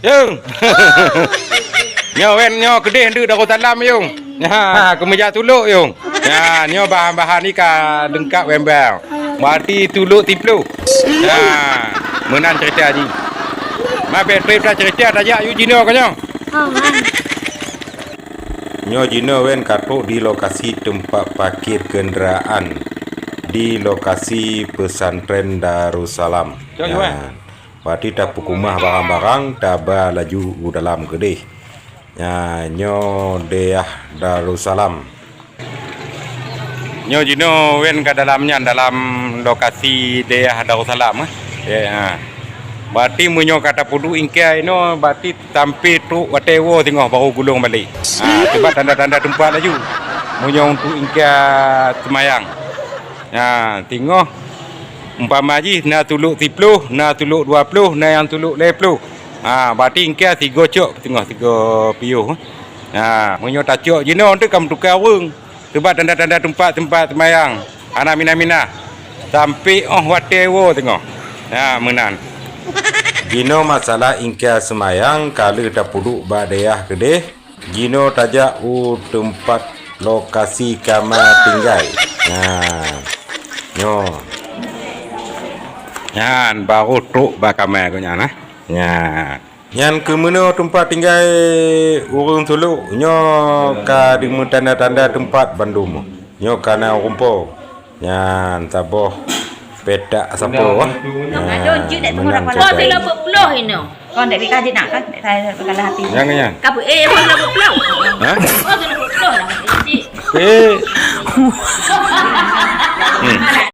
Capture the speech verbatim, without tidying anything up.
Yung. Nyoe wen nyoe keudeh deuek Darussalam, Yung. Ha, keumeja tulok, Yung. Ha, nyoe bahan-bahan ni ka leungkap wen bang. Berarti tulok siploh. Ha, meunan cerita jih. Ma bèk trép that cerita, tajak yue jinoe keuh nyoe. Oh, man. Nyoe jinoe wen ka trok di lokasi teumpat parkir kendaraan di lokasi pesantren Darussalam. Cok, Yuan. Nah, berarti tapeukeumah barang-barang, taba laju u dalam keudeh. Nah, nyoe dayah Darussalam. Nyoe jinoe wen ka dalam nyan, dalam lokasi dayah Darussalam, eh. Ya, ha. Berarti meunyoe ka tapeuduek ingkai inoe, berarti sampai trok watèe woe singoh baru gulong balek. Ha, sebab tanda-tanda teumpat laju. Meunyoe untuk ingkai seumayang. Ha, singoh umpama jih na tulok siploh, na tulok dua ploh, na nyang tulok lhèe ploh. Ha, berarti ingkai sigoe cok singoh, sigoe piôh. Ha, meunyoe tacok jinoe, teuka meutuka ureueng. Sebab tanda-tanda teumpat-teumpat seumayang hana minah-minah. Sampai 'oh watèe woe singoh. Ha, meunan. Jinoe masalah ingkai seumayang ka lheueh tapeuduek bak dayah keudeh, jinoe tajak u teumpat lokasi kama tinggai. Nah, nyoe. Nyan baru trok bak kama geuh nyan, nah. Nyan. Nyan keuh meunoe teumpat tinggai ureueng tulok. Nyoe ka dimeutanda-tanda teumpat bandum. Nyoe ka na ureueng po. Nyan saboh petak sapo, ah. Nyan, meunan ceritanya. Kon dek kaji nak kan, dek saya kalah hati. Nyan, nyan. Kabu, eh, oh, sudah puluh. Ha? Oh, sudah puluh lah. Eh. Hmm.